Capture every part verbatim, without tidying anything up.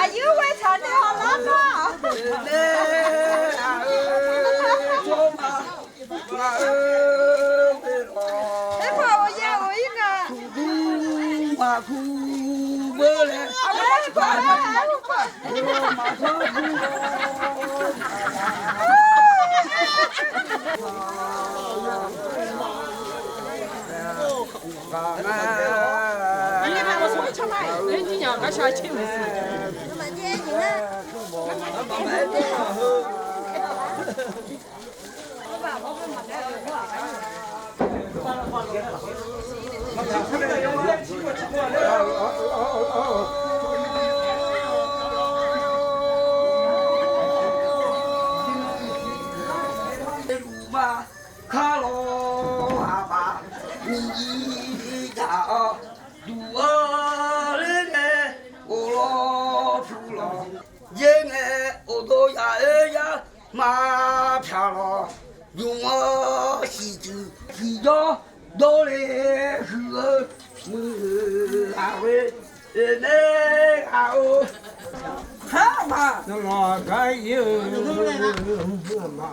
Aqyuif ghae taq nae hawlar ma. Aerkhawf ghawqmya ghof-ir nga. Kar lawq aqbaf miqjir daq-awr, duq-eu ler ngae, ghoflawr puq lawq. Yaer ngae, ghofdov yaq-aer yar ma pyaq lawq. Yumq-eu siqcuiq tiqjawr dawr le huiq-eu muiq-euq aqghoe, oeq nae ghaq-eu khar ma. Nawr lawq gar ir-eu ma.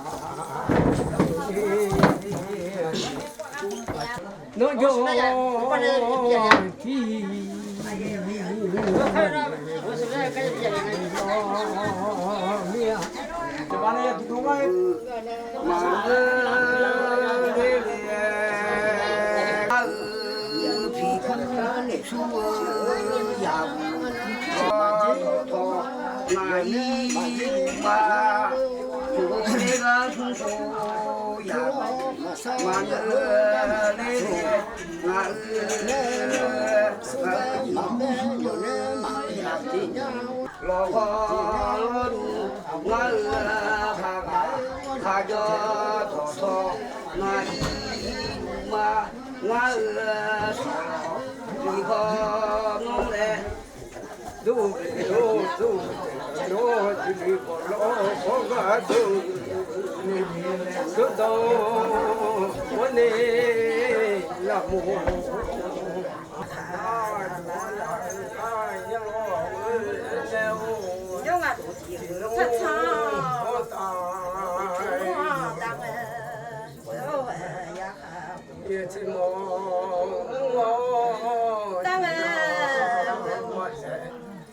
Nawr jawr-awr tir. Maqngeur ler-aer, ngar-euq piqkur sur-eu yaq, maqdawr tawq ngaq-ir ma, tov-aer gar smr shov yaq, maqngeur ler-aer, ngaq-euq, ngaq-euq piqkur sur-eu yaq, lawqhaw lawrduq ngar-euq paqghaq, paqjawr dawqtawv ngaq-ir ma, ngar-euq saqlaq tiqkawv nawr nae dov-eu dov-eu dov-eu tiqbif khawf lawr khawr gar dov-eu dovdanr-awr nae lafmoq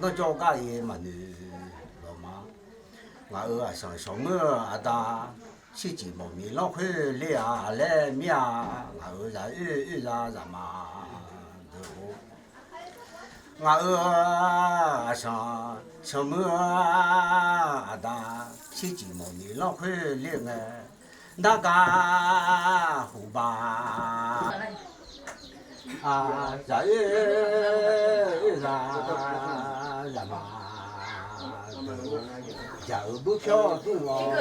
danrjawr gar-iq maqnoeq lawq ma. Ngaq-euq aqsanq shawqmeur-eu aqda, shircif mawqmiq lanrkhoer ler-a laer mir-a. Ngaq-euq zaq oer oer za zaqmaf deuq-or, ngaq-euq aqsanq shawqmeur-eu aqda, shircif mawqmiq lanrkhoer ler ngae, nargaq huqbaq zaq oer oer za zaqmaf deuq-or, jaq-euq burpyawr dur-awr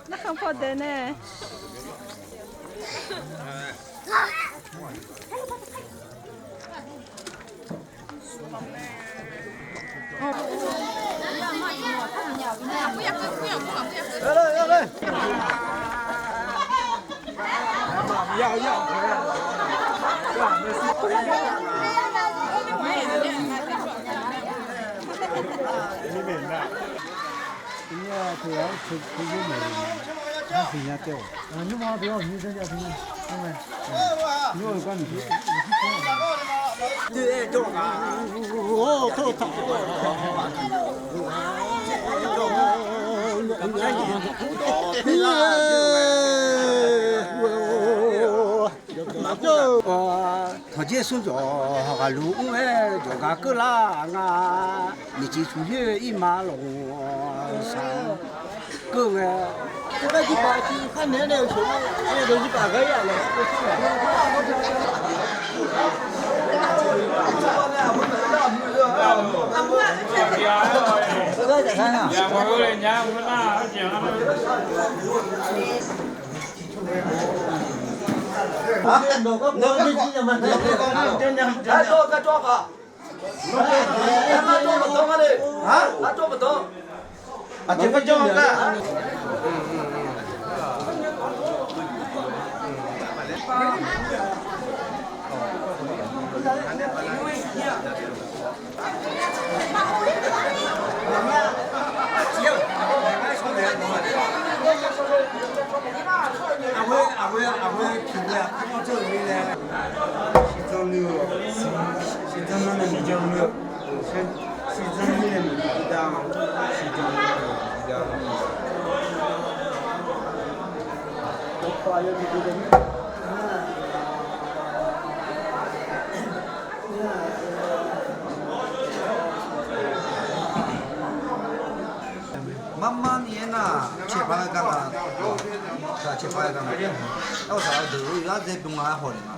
Narkhan pawdae nae. Tanqjer smr dzawq ghaqluf mr-aer dzawqgar keuvlar nga. Nyiq ciq cuq yoer-eu irma lawq-a shaq-eu keuv ngae, Aqghoe, aqghoe, aqghoe piqnae-aq, armawr dzeur-euq mirnae, shiqdzan nuiv-eu, shiqdzan nuiv-eu, shiqdzan nuiv-eu, shiqdzan nuiv-eu, Marmar ni aernar, caeqpaq-aer gar nga, caeqpaq-aer gar nga, arsaq-eu deuq-eu yar dzae bym nga-aer hawnaeq nga.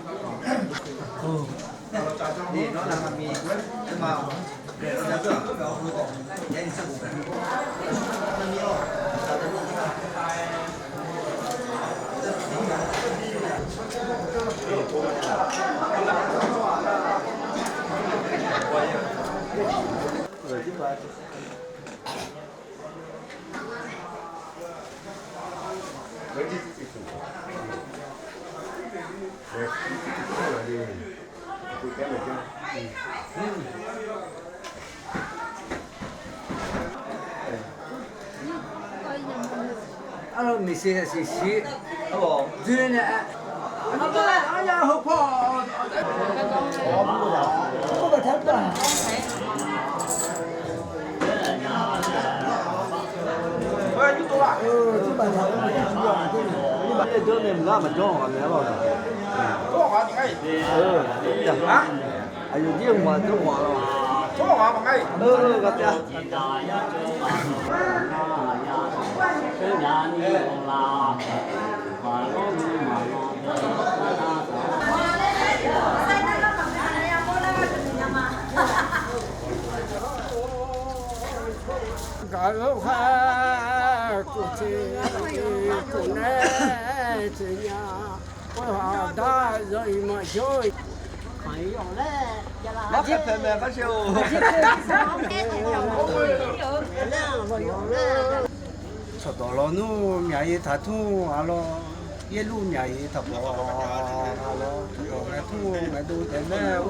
Arlawr miqsiq siqsiq dzoer nae-aer, arya heupaw Aqyawf jir-eu maq jawr maq-a lawr. Ghaq taef-a. Gaq-eu khar, kof teq kof nae teq nya, khoerhaq dar yawq-iq maqjawr-iq. Cawqdawq lawnmr myaq-ir taqtmr-aq lawr, yaerluf myaq-ir taqbawq-a lawr, cawqdawq ngaeqtmr ngaeqdov taef mae-eu,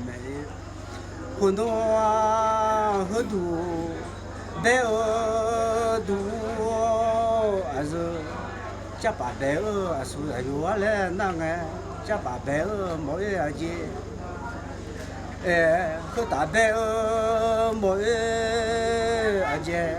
maeq-ir. Khofdov-a heuduq bae-eu duq-or, aqyawf carpaf bae-eu aqsur aqyawf-ar laer nar ngae, carpaf bae-eu mawq-oer aqjeq, aer, khoertaf bae-eu mawq-oer aqjeq.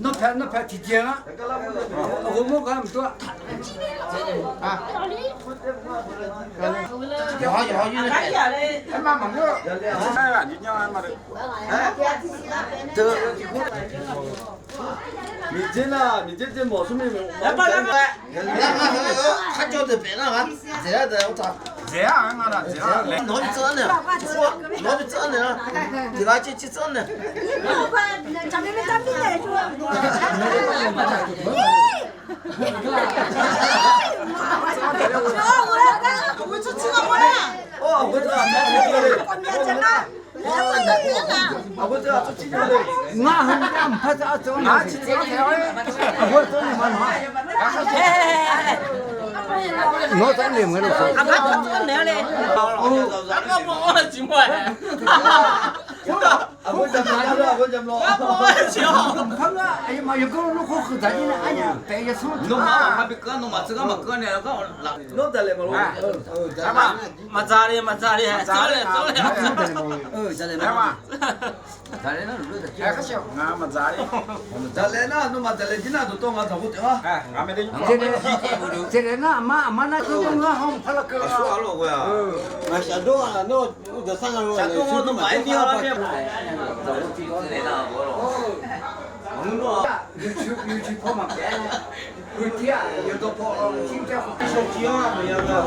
Nawr paeq, nawr paeq tiqjeq-a. Ghawrmawr gar maqdur-a. Miqdzer nar, miqdzer dzer mawf smrni. Kharjawr deuq paef nar-aq, dzaeq-ar deuq-aq. Dzaeq-ar nga nar, dzaeq-ar. Nawq-anr bi tsanr naeq-a, nawq-anr bi tsanr naeq-a, tiq ghaq civ civ tsanr naeq. Ngar heu mr par tsav-ar tsov-ar nae. Nawr tsav naeq mq-aer lof-a. Maqdzaq le, maqdzaq le. Dzaqlaer nar, nawmaf dzaqlaer jir nar, dawqtawv nga dzaq khof taef-a. Dzaqlaer nar, aqma, aqma nar, ngar hawr mq par lar keuv-a. Ngaq shafdov-aq, nawr dzaqsar nga, shafdov nawmaf-aer mir-a lar mir-a. Yawcuiv, yawcuiv paw maqpyaeq-aer, heutiv-aq yawdawr paw-awr, shir jar khawf shawr jir-anr maqya gaq.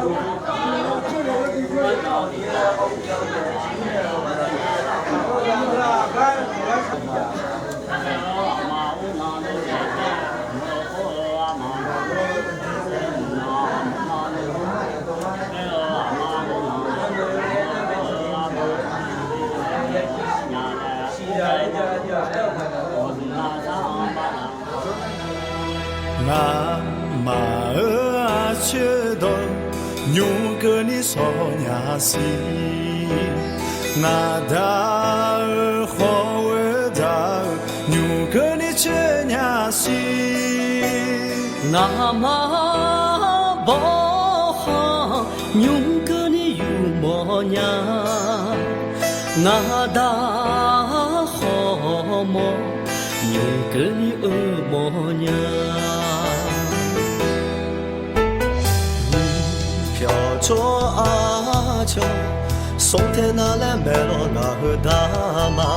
Ngamaf-euq aqcoer dawq nymr keuvni shawr nya siq. Ngaq Da-euq khawf-eu Da-euq nymr keuvni coer nya siq. Ngamaf bawrkhawf nymr keuvni yufmawr nya. Ngaq Da khawf mawr nymr keuvni oe mawr nya. Pyawq tsawrhaq cawq, Sawrtae nar laer maeqlawr ngaq-euq dama.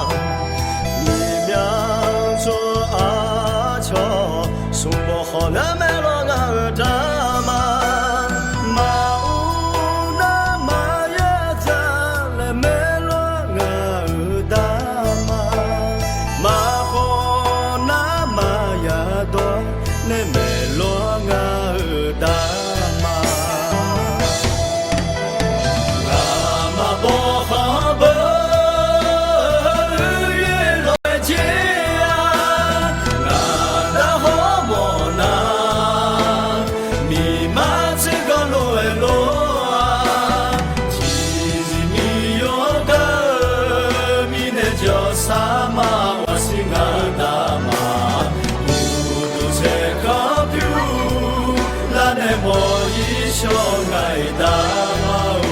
Miqmyan tsawrhaq cawq, Smrbaw khawf laer maeqlawr ngaq-euq dama. Maqur nar maqya dzaq laer maeqlawr ngaq-euq dama. Maqkhawf nar maqya dawr laer maeqlawr ngaq-euq dama. Ngaqma bawrkhawf beu-eu yaerlawr-aer jer-a. Ngaq Da hawmawf nar Aerlof-a, tiqzir miqyaer gaq-eu mirnae jawrsar ma, ghaqsir ngaq-eu daq ma, uqduq saerkanr pyur lar nae mawq-ir shawr ngaq-iq daq ma-or.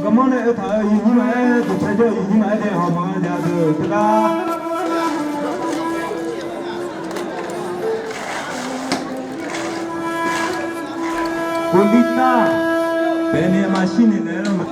Garmanr nae aertaq-eu, iqnyir maqaer, dawqpae jawr-eu iqnyir maqaer dae hawq maqanr ja deuq teugar. Koqdirtav, baenae maqshir naeq naeq-aer ma.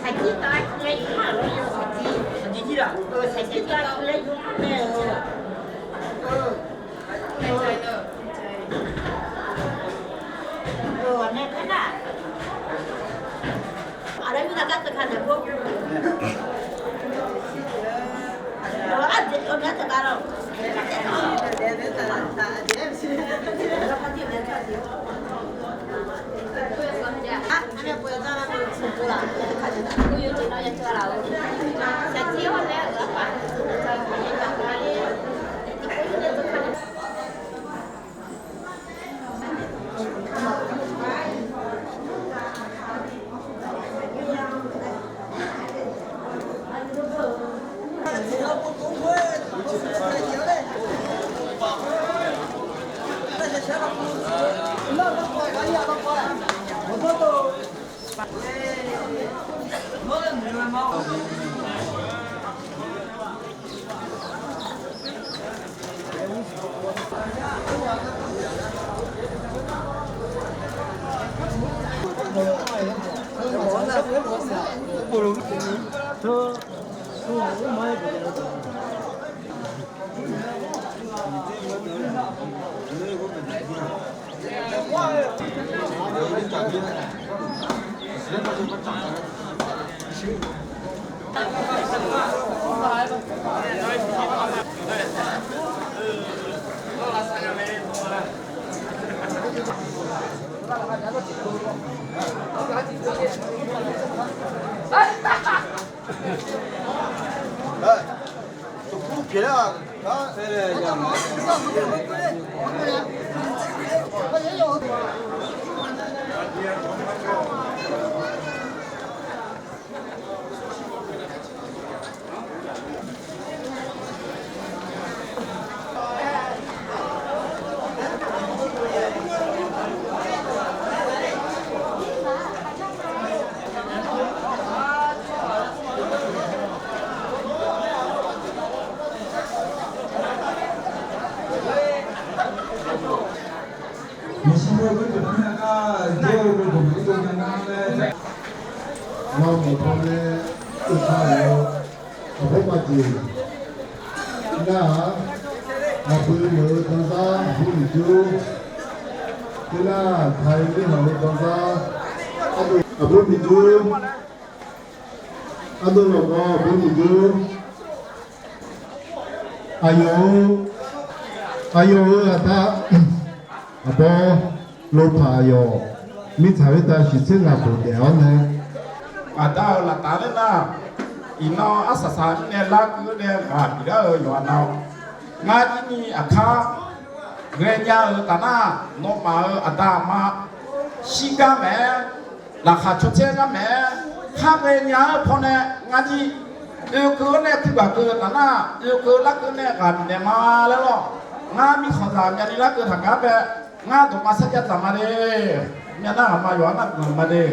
Saqjir taf-aer laer yur-a lawr, saqjir. Saqjir taf-aer laer yur-a mae-eu. Aqnae kar nar. Aqlaer yur nar gar teuka naeq bor. Aqjeq tawv myav teuka lawr. Nawmaf pawnae uqtaf-eu aqbawr maqjeq nar-aq, aqbui meuq-eu danzar aqbur miqjur, teunar taq-eu mirkhanq-eu danzar aqbur miqjur, ardov lawqmawr aqbur miqjur, aqyawf-eu, aqyawf-euq aqda aqbawr lopaq aqyawf mirtsaq khoertav shiqtser ghaq bawq daef-awr nae, aqda-euq laftav laer nar, iqnan arsaq saq-ir nae larkeuv-awr nae ghaq bif lar-eu yawqha nav-awr, ngar jirni aqkar ghaenya-euq taf nar, nawmaf-euq aqda aqma shirgar maeq-aer, laqkhaq cawcaer gar maeq-aer, khar ghaenya-eu pawnae ngar jir oekeuv-awr nae tiq ghaq keuv-eu taf nar, oekeuv larkeuv nae ghaq bifnaeq ma laer lawr. Ngar mirkhanqzaq myavni larkeuv taqgar bae, ngar dawqma sarjax dzaq ma le. Myavnar aqma yawqha nar guiq ma le.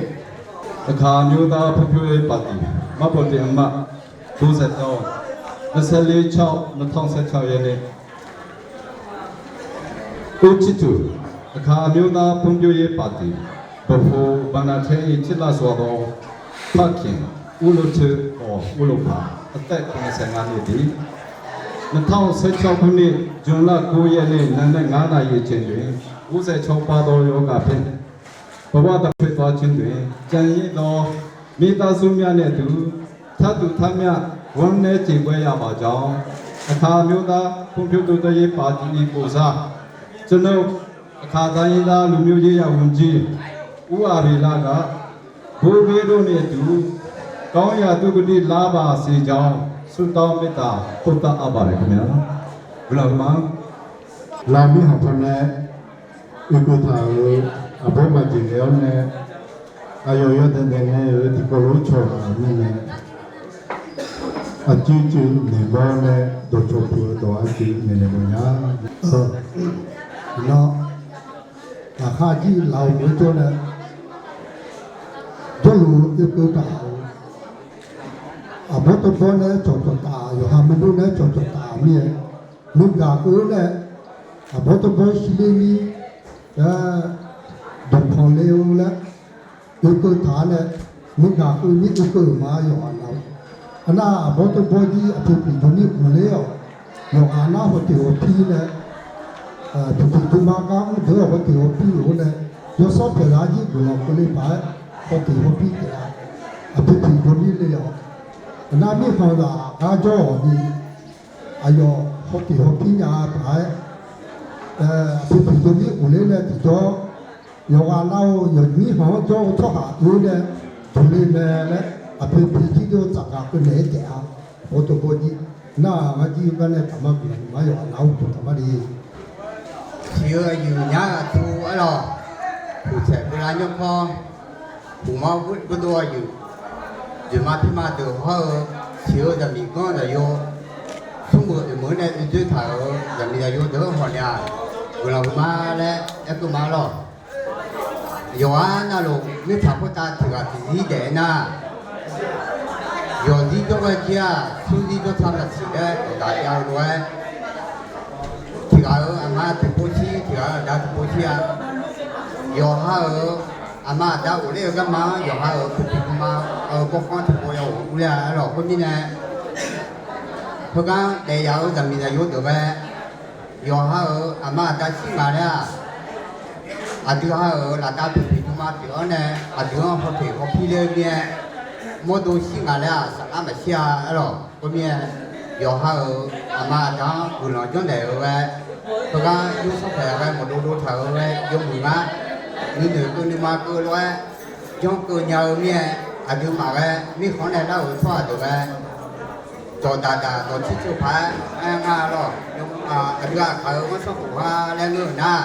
Aqkaq မျိုးသားဖွံ့ဖြိုးရေးပါတီ မှတ်ပုံတင်အမှတ် ကိုးဆယ့်သုံး နှစ်ဆယ့်လေး ခြောက် နှစ်ထောင်ဆယ့်ခြောက်ရက်နေ့ ဦးချစ်သူ အခါ အမျိုးသားဖွံ့ဖြိုးရေးပါတီ ဗဟိုဘဏ္ဍာထဲ ချစ်လှစွာသော ဖခင် ဦးလိုထူ ခေါ် ဦးလိုဖာ အသက် ခုနစ်ဆယ့်ငါးနှစ်သည် နှစ်ထောင်ဆယ့်ခြောက်ခုနှစ် ဇွန်လ ကိုးရက်နေ့ နံနက် ငါးနာရီအချိန်တွင် ကိုယ်ဆက်ချောပါသောရောဂါဖြင့် ဘဝတစ်ခုသွားခြင်းတွင် ကျန်ရစ်သော မိသားစုများနှင့်အတူ ထပ်တူထပ်မျှ ဝမ်းနည်းကြေကွဲရပါကြောင်း အခါ အမျိုးသားဖွံ့ဖြိုးတိုးတက်ရေးပါတီ ၏ ကိုယ်စား ကျွန်ုပ် အခါ တိုင်းရင်းသားလူမျိုးရေးရာဝန်ကြီး ဦးအာဘီလက ဘိုးဘေးတို့နှင့်အတူ ကောင်းရာသုကတိလပါစေကြောင်း ဆုတောင်းမေတ္တာပို့သအပ်ပါတယ်ခင်ဗျာ။ Blamma, Laqmir haqpawnae oekeuv taq-euq aqbawr maqjeq ghae-awr nae, aqyawf yawdaef daef ngae-euq tiqkawv lof-aer cawq-euq mirnae, aqcuiv cuiv noeqbawr nae dawqcawq puq-eu dawq aqcuiv noeqnaeq mawf nya. Iqnan, laqkhaq jir laf-eu meuq-eu jawr nae, jawrluf oekeuv taq-euq aqbawr tawrbawr nae cawqcawq taf, yawqha maernmr nae cawqcawq taf mir-aer, nuigaq keuv-eu nae aqbawr tawrbawr shirler mir, dawqpanq le-eu laer oekeuv taq-a nae, Nuigaq keuv mir keuv-euq ma yawqghaq nav-eu. Aqnar aqbawr tov bawr jir aqpoeq poeq jawr mir uqler-awq. Yawqghaq nar hawteq hawpir nae, poeq poeq jawrma gar mr deuq-awr hawteq hawpir lof-aer nae, yawshawr paeqzaq jir guiqlanq keuvle paq-aer hawteq hawpir taef-a. Aqpoeq poeq jawr mir le-awq. Aqnar mirkhanq zaq gar jawr-awq ni, aqyawf hawteq hawpir nya paq-aer, aqpoeq poeq jawr mir uqler nae tiqjawr, yawqghaq nav-eu yawqmir khanq-anr jawr-eu tsawrhaq oe nae duq le mae laer aqpoeq poeq jir jawr tsafgaq keuvnaeq-aer taef-a. Aqbawr tov bawr jir nar-aq, ngar jir-eu gar nae taqma guiqlanq ma yawqghaq nav-anr uqduq taqma le. Siq-eu aqyuif nya-eu aqtsu aerlawq, puqtsaeq beular nyawrkawr, puqmawr burdov aqyuif, dzoeqma pirma deuq hawr-eu, siq-eu zaqmiq ganr zaqyo, smrmuiq oeq meuq-anr nae oedzoer taq-euq zaqmiq zaqyo deuq-anr hawq naeq-aq, guiqlanq huiqma laer aerkeuv ma lawq. Yawqghaq navluf mirtsaq khoertav tiq ghaq tiqzir daef-aer nar, yawqzir jawrgar jir-aq, smrzir jawrtsa maqsiq laer dawqdaq jav-eu lof-aer, tiq ghaq-euq aqma tiqpov shir, tiq ghaq-euq aqda tiqpov shir-a. Yawqha-euq aqma aqda ghofler-eu garma-anr yawqha-euq puqpiq puma-eu bawrkhanr tiqpov ya ghofler-a aerlawq. Khoermirnae, heugar daef yaf-euq zaqmiq zaqyo deuq ghae, yawqha-euq aqma aqda shir ngaq laer-aq, aqdui ha-euq laftav puqpiq puma pyeuf-awr nae, aqdui-anr hawteq hawpir ler-eu mirnae, mawrdo shir ngaq laer-aq, saflar maqshir-a aerlawq. Khoermirnae, yawqha-euq aqma aqda-anr guiqlanq janrnaeq-eu ghae, heugar yawshawr paeq ghae mawqdov dov taq-euq ghae yawmuiq ngar, nuinoeq keuv nuima keuv lof-aer janr keuv nya-eu mirnae, aqduimaf ghae mirkhanq-anr nae lar-euq tsawrhaq deuq ghae, dawqdaq daq dawqtsuir tseuv paq-aer aer nga lawq. Aqdui aqkaq-euq ghanrsanrkhof ha laer ngeur-euq nar,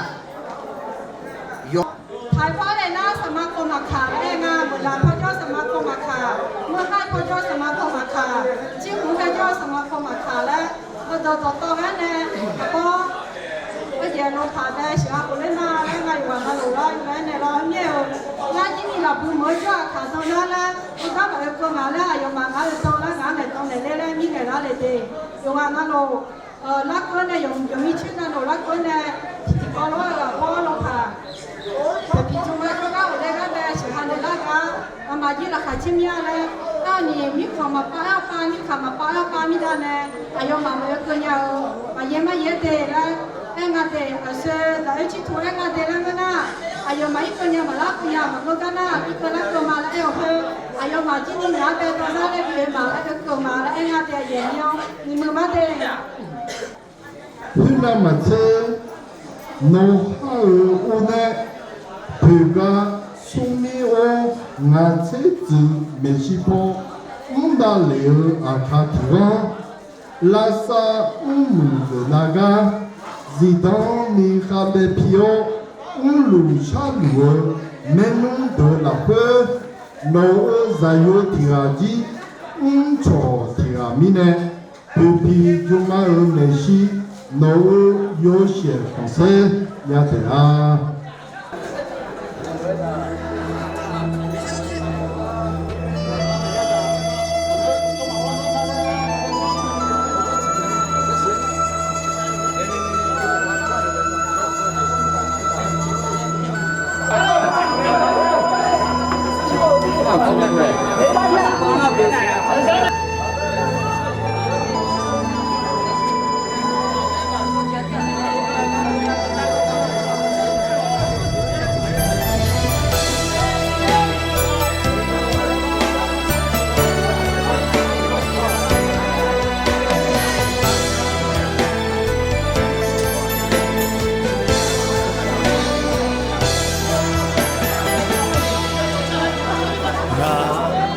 yawq, taqpar nae nar saqma kawv maqkaq laer aer nga. Meuqlaq pawjawr saqma kawv maqkaq, meuqhaer pawjawr saqma kawv maqkaq, jirhmq pawjawr saqma kawv maqkaq laer, heudawq dawqtawv ghaer nae aqbawr arjeq lo taq bae sheuqgha khofler ma laer nga. Yawqghaq navluf lar yawlaer naeq lawr mir-euq, ngar jir ni lafbui meuq-eu jawr-aq taqdan lar laer, heugar maqoe keuv ngaq laer, aqyawfmaf ngar oe dan lar ngaq-anr naeq dan naeq ler laer mirnaeq lar le de. Yawqghaq navluf larkeuv nae yawqmir coer navluf larkeuv nae tiqkawv lof-aer aqbawr lo taq, paqpiq jmr-aer jawrgar ghofler gar bae sheuqgha naeq lar gar, aqmaf jir laqkhaq caer mir-a laer, arni mirkhanq maqpav-aer pav, mirkhanq maqpav-aer pav mirda nae, aqyawfmaf maqoe keuv nya-eu maqyaer maryaer de laer aer nga de. Aqshoe zaq-aer cirtuv aer nga de laer ngeur nar, aqyawfmaf irkeuv nya maqlar keuv nya maqngeur gar nar, irkeuv larkeuv ma laer aer-awq khoer, aqyawfmaf jir ni ngaq-anr bae dawrzar laer bi oe ma laer oe keuv ma laer aer nga de. Aqyawf ni-anr nuima mar de. Khoernav maqtser, nawqha-euq uvnae poeqgar smrmir-or, ngaq tser tsuif maeqshi paw mr davlef-eu aqkaq tiq ghanr, lavsav mrmuiq deuq nav gar, zifdan ni khavbae pi-awr, mrluf sharluf-eu maernmr deuq lafkhoer, nawq-euq zaqyo tiq ghaq jir mrcawq tiq ghaq mirnae, poeqpiq jmrma-euq maeqshi, nawq-euq yawshaef khanqsaer ya taef-a.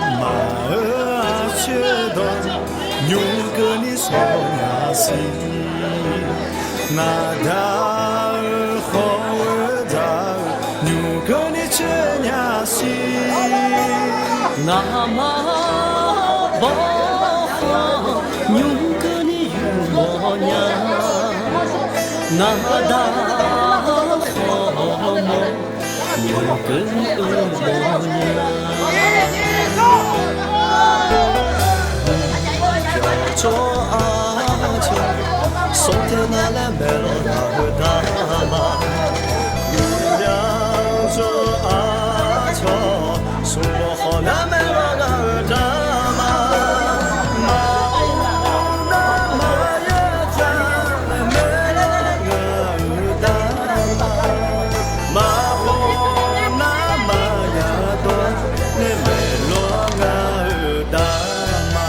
Ngamaf-euq aqcoer dawq nymr keuvni shawnya siq. Ngaq Da-euq khawf-eu daq-eu nymr keuvni coer nya siq. Ngamaf bawrkhanq nymr keuvni yur mawrnya. Ngaq Da khawf mawr nymr keuvni mawrnya. Cawq aqcawq sawr tae nar laer maeqlawq nar-eu daq ma. Yaq cawq aqcawq Smrkhof khawf nar maerlawr ngaq-euq dama, maqmr nar maqya dzaq laer maerlawr ngaq-euq dama, maqkhof nar maqya dawq laer maerlawr ngaq-euq dama.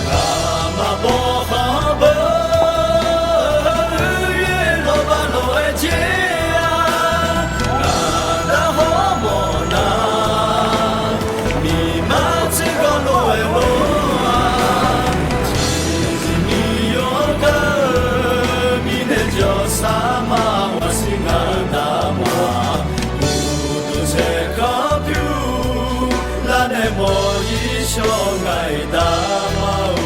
Ngaq maqbaw khanq beu, yaerlawv bavlof-aer jer-a. Ngaq dar hawr mawf nar, miqma tser gawr lof-aer lof-a. Tiqzir miqyaw gar-eu mirnae jawrsar ma, ghaq siq ngaq-euq dama. Uqduq tsaev kanr pyur, lar nae mawq-ir shawr ngaq-iq dama-or.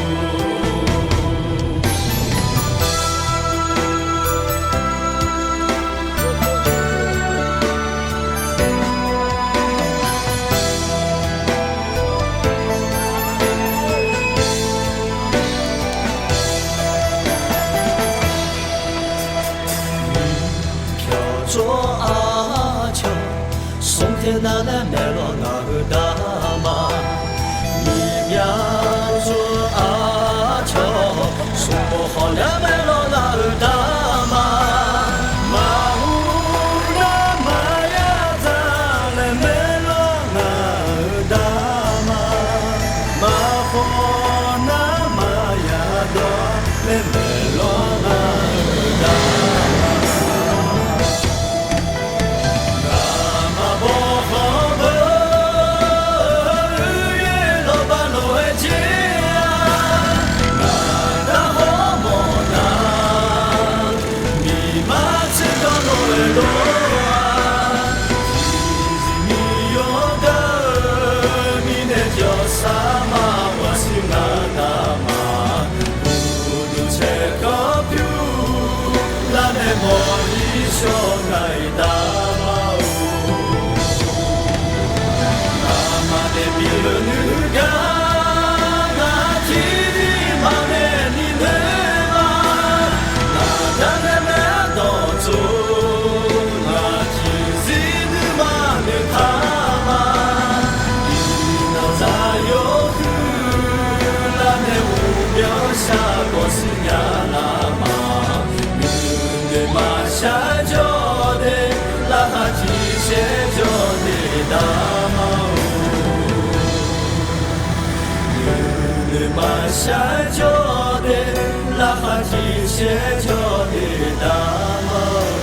Pyawq tsov arcawq, smr ter nar laer maeqlawr ngaq-euq dama. Miqbya tsov arcawq, smrkhof khawf nar maerlawr ngaq-euq dama. Maqmr nar maqya dzaq laer maerlawr ngaq-euq dama. Maqkhof nar maqya dawq laer maerlawr ngaq-euq dama. Ngaq maqbaw khanq beu, yaerlawv bavlof-aer jer-a. Ngaq dar hawr mawf nar, miqma tser gawr lof-aer lof-a. Tiqzir miqyaw gar-eu mirnae jawrsar ma, ghaq siq ngaq dama. Uqduq tsaev kanr pyur, lar nae mawq-ir shawr ngaq-iq dama-or. Ngaq maqdaef bif-eu nuigar, ngaq tiqdir maqnaeq ni noeq ma. Ngaq dar nae maerdawq tsov, ngaq tiqzir nuima noeqtaq ma. Iqnan zaqyo huiq lar nae uqbyan shaq gawq siq nya lar ma. Nuinoeq maqshar jawr de, larkhaq tiqshaer jawr de dama-or. Nuinoeq maqshar jawr de, larkhaq tiqshaer jawr de dama-or.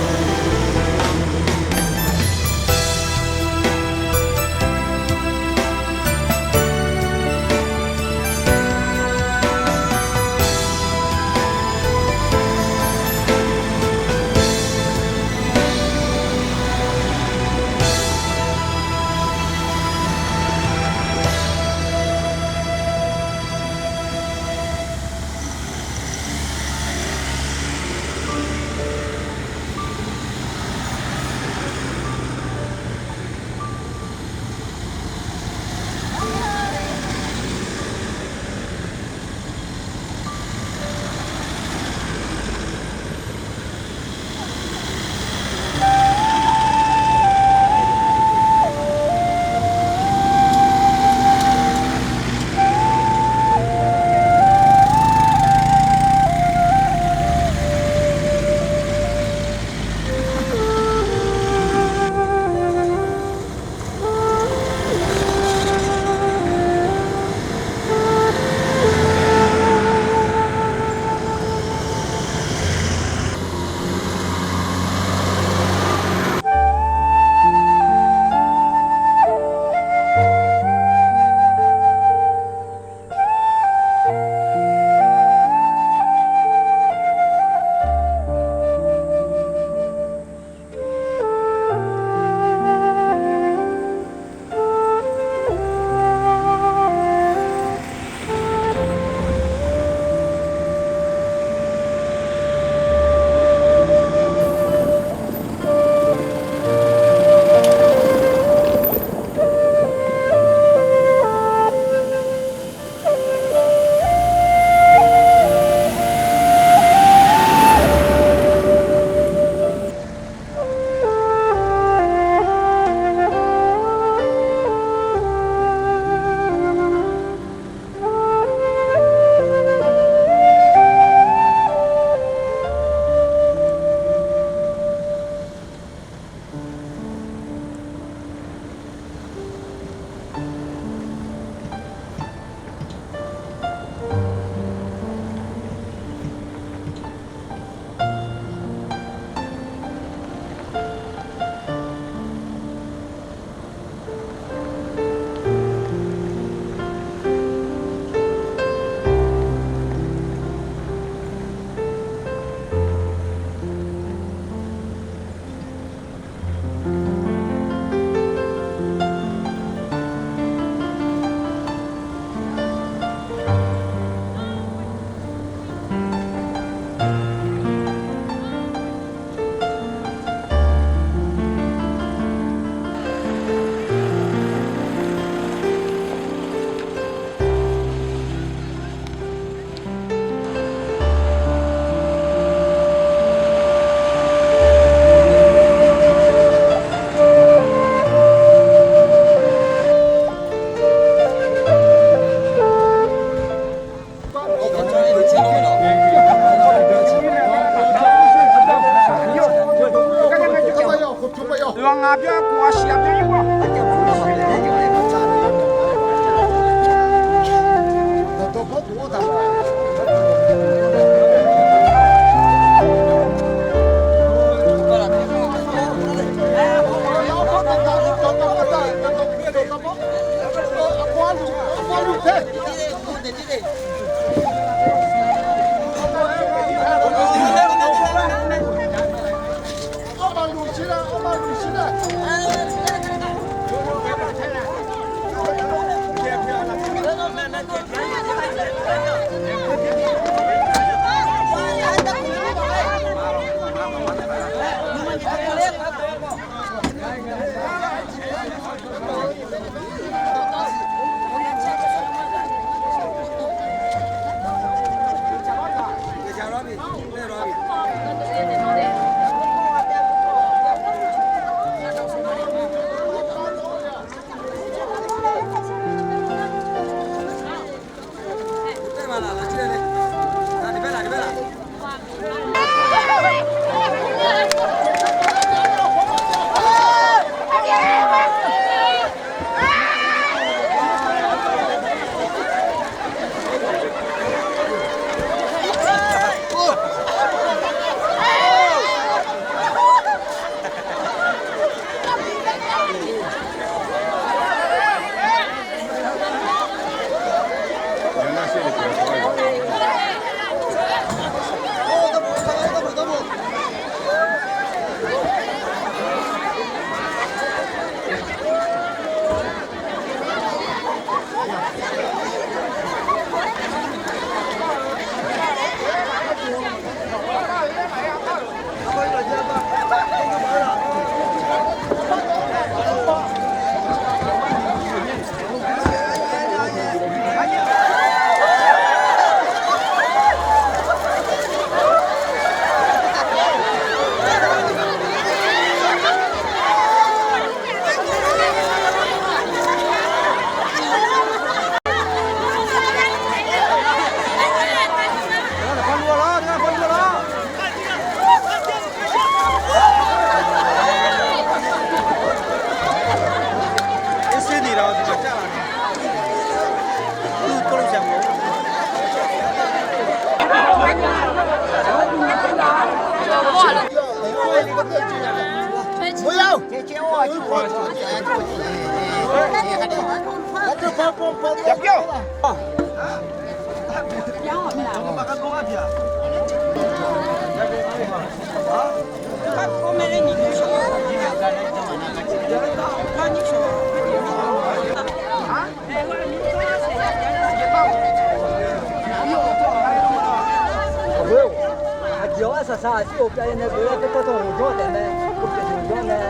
Aqjeq-awr arsaq saq aqsur-euq pyav-ir nae beu-aer tawrtawr tawr ghawqjawr taef mae. Ghawqjawr nae.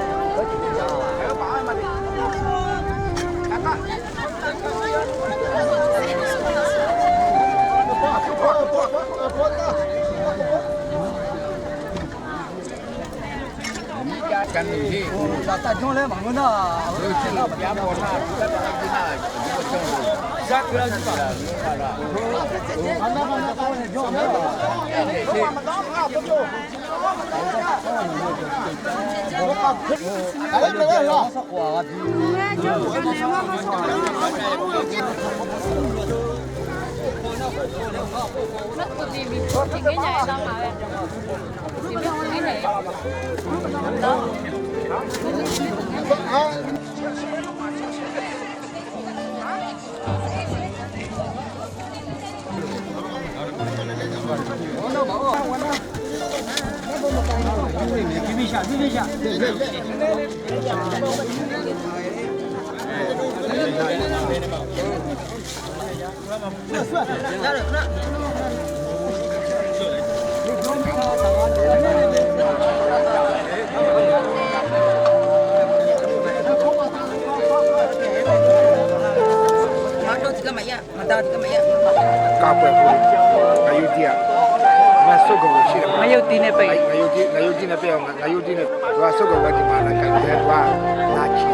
Kavbaeq khof, ngaq yawdir-aq, ngaq sargawq-eu shir, ngaq yawdir nae bae, ngaq yawdir nae bae-awq, ngaq yawdir nae, aqsargawq gaqdiq maqnav kaqdir-aer lar, navciq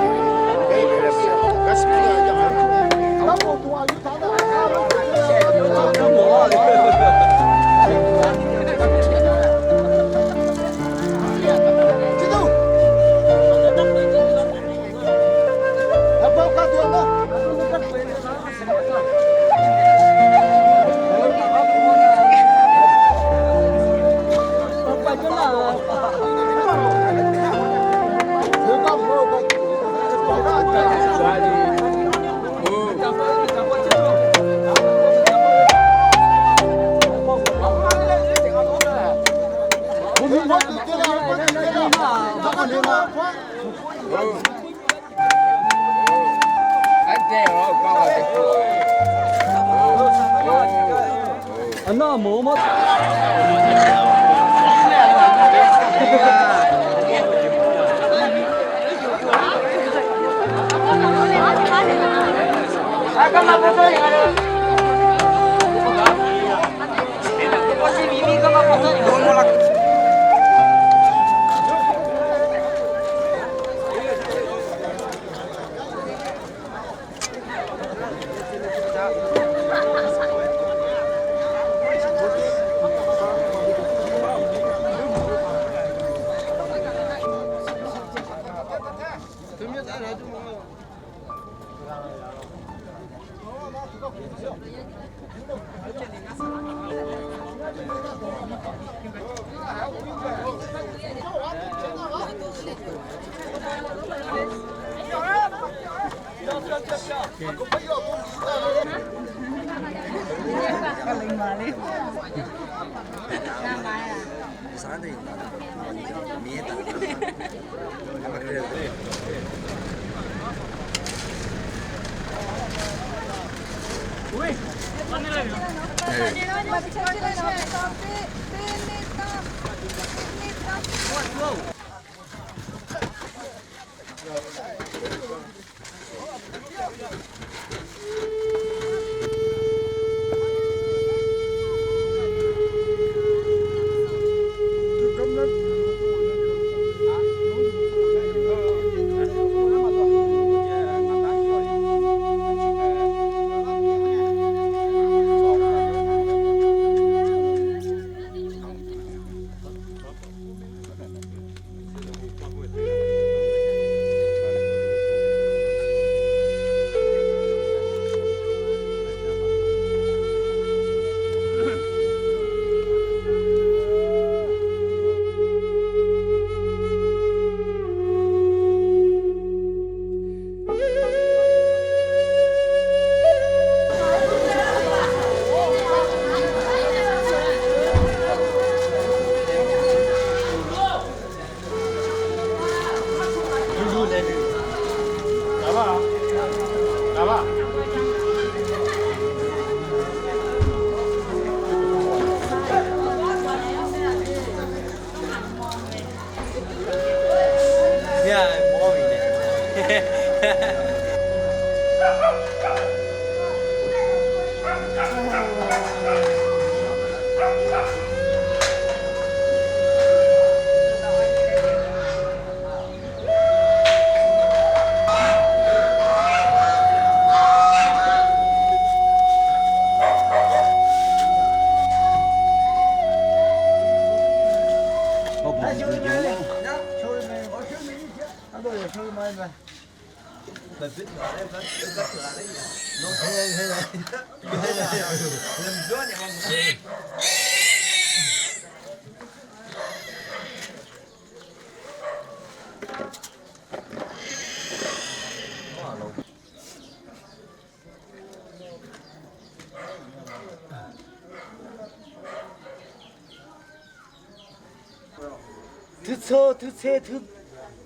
Teutseu, teutseu, teu,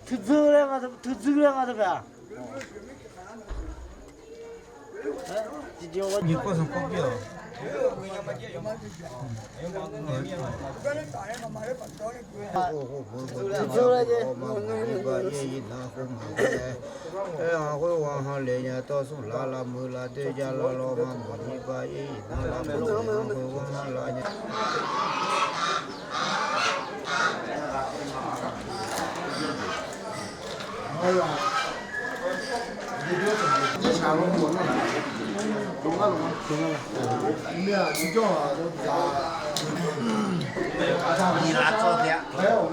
teudzeur laer nga, teudzeur laer nga teu bae-aq. Nyiq kawr sanqkawr pir-awq. Teudzeur laer jeq. Aer-aq, khoerghaq hanlef nya tawr smr lar lar muiq lar doer jar lar lawr ma mawq nyiq ba ir iq nar lar mawq nyiq ba khoerghaq hanlef nya. Nyiq laf tsawv taef-a.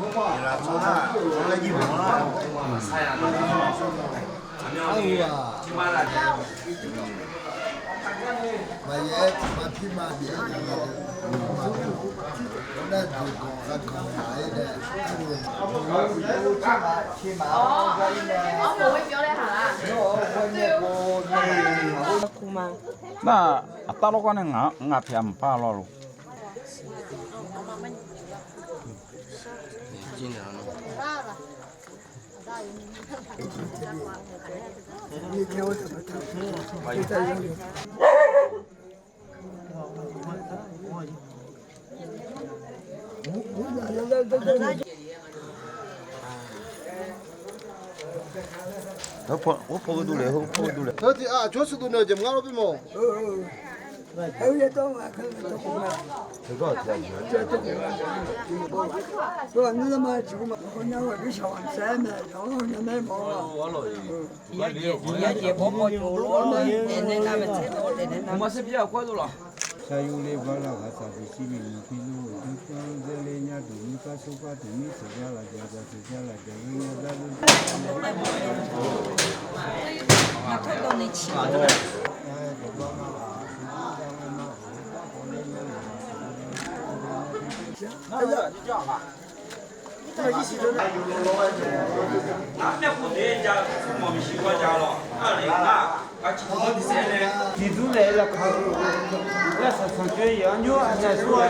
Nyiq laf tsawv nar, laer jir mawf nar. Maqyaer tiq ma pirma bif-a nar, nar jeq ganq lar ganq nar-ir nae, arbof-ir nae, arbof-ir byov laer haq lar. Nar, aqtavlawr gar nae ngaq, ngaq pyaeq maqpar lawr lof. Heu tiq aq jawr suduf nae jeq maqngar lawr bi mawf. Shaqyur le bar lar ghaq tsaq bi shir miq nyiq pi lor-euq dmr tsanr dzaer ler nyar duq nymr par sur par duq mir teuq jar laf jaq jaq teuq jar laf jaq ghoer nyar zar zeur. Tiqdur naeq-aer lafkaq-eu, laer saqsanq coer-eu aqnymr aqnaeq sur-a.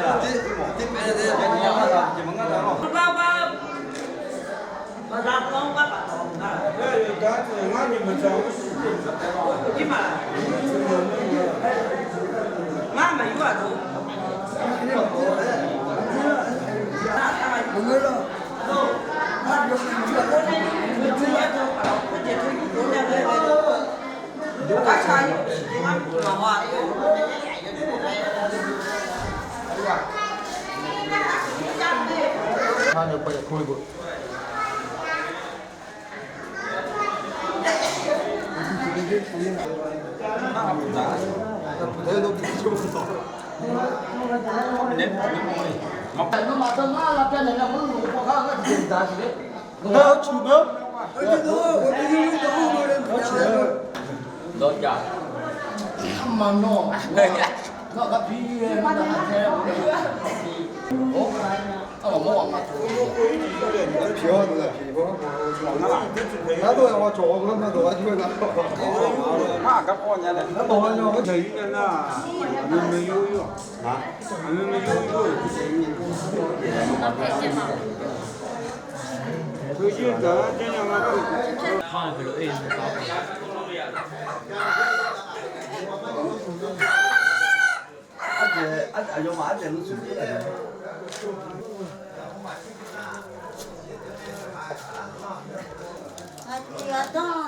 Aqdanr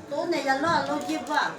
tov naeq ya lawr-aq lawr jer bar.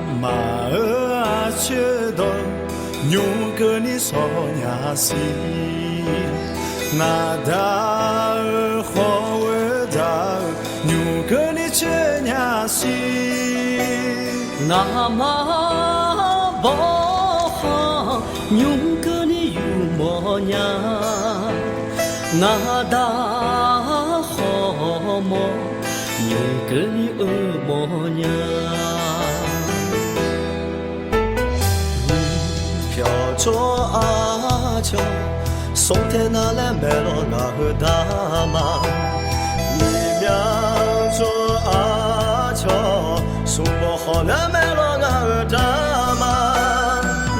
Ngamaf-euq aqcoer dawq nymr keuvni shawr nya siq. Ngaq Da-euq khawf ghoe dzaq-eu nymr keuvni coer nya siq. Ngamaf bawrkhaq nymr keuvni yufmawr nya. Ngaq Da khawf mawr nymr keuvni eumawr nya. Pyawq tsawrhaq cawq, smr tae nar laer maeqlawq ngaq-euq dama. Miqmyan tsawrhaq cawq, smq bawq khawf laer maeqlawq ngaq-euq dama.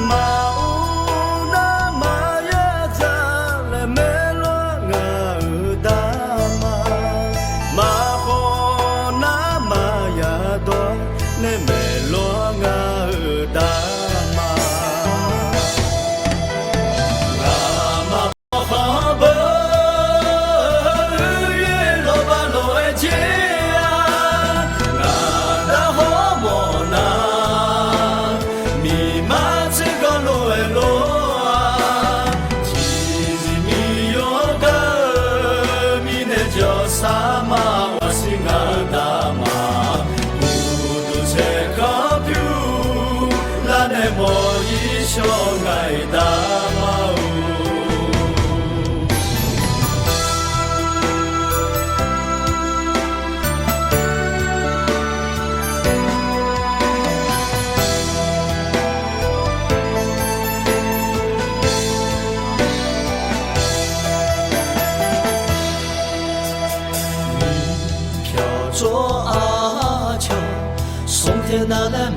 Maqur nar maqya dzaq laer maeqlawq ngaq-euq dama. Maqkhawf nar maqya dawq laer maeqlawq ngaq-euq dama. Ngaq maqkhawf beu yaer lawqbaq lof-aer jer-aq, ngaq Da hawmawf nar, miqma tsergawv lof-aer lor-aq, tiqzir miqyaer-anr gaq-eu mirnae jawrsar ma. Aqsiq ngaq-euq dama, uqduq tsaerkanr pyur lar nae mawq-ir shawr ngaq-iq dama-or. Pyawq tsawrhaq cawq, smr tae nar laer